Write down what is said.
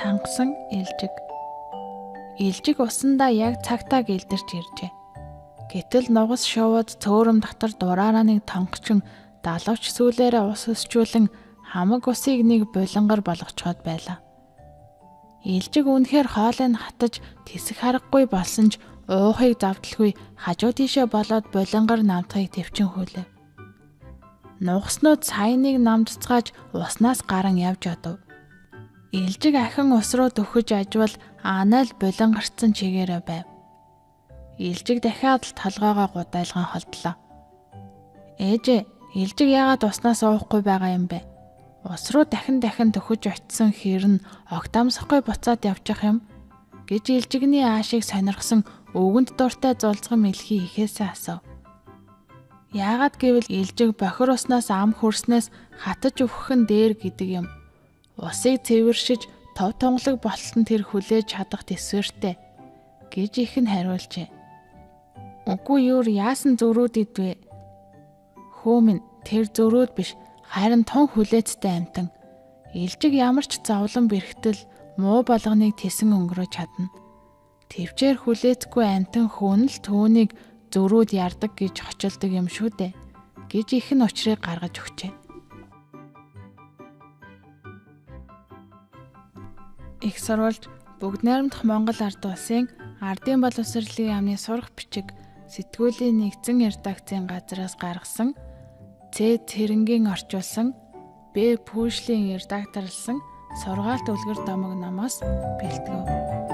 Хангасан Илжиг. Илжиг усандаа яг цагтаа гэлдэрч иржээ. Гэтэл нугас шувууд цөөрөм дотор дураараа нэг тонгочин далавч сүүлээрээ ус өсчүүлэн хамаг усыг нэг булангар болгочход байлаа. Илжиг үнэхээр хоолыг хатаж тэсэх харгагүй болсон ч уухыг завдалгүй хажуу тийшээ болоод булангар намтахыг төвчин хүлээв. Нугаснууд саяныг намдцгааж уснаас гаран явж одов. Илжиг ахин ус руу дөхөж ажвал анаал булангарцсан чигээрээ байв. Илжиг дахиад л толгоогоо гудайлган холдлоо. Ээжээ, Илжиг яагаад уснаас уухгүй байгаа юм бэ? Ус руу дахин дахин дөхөж очисон хэр нь огт амсахгүй буцаад явчих юм гэж Илжигний аашийг сонирхсон өвгөнд дуртай зулцган мэлхий ихээсээ асуув. Яагаад гэвэл Илжиг бохир уснаас ам хөрснөөс хатаж өвхөх нь дээр гэдэг юм. Усыг цэвэршиж тов тунгалаг болтол нь тэр хүлээж чадах тэсвэртэй гэж их нь хариулжээ. Үгүй юу, яасан зөрүүд идвэ? Хөө минь, тэр зөрүүд биш, харин тун хүлээцтэй амтан. Илжиг ямар ч зовлон бэрхтэл муу болгоныг тесэн өнгөрөөж чадна. Тэвчээр хүлээцгүй амтан хүн л түүнийг зөрүүд ярдаг гэж хочилдог юм шүү дээ гэж их нь учрыг гаргаж өгчээ. Их сурвалж Бүгд найрамдах Монгол Ард Улсын Ардын боловсролын яамны сурах бичиг сэтгүүлийн нэгдсэн редакцийн газраас гаргасан Ц. Цэрэнгийн орчуулсан Б. Пүүшлийн редакторлсон сургаалт үлгэр домог номоос бэлтгэв.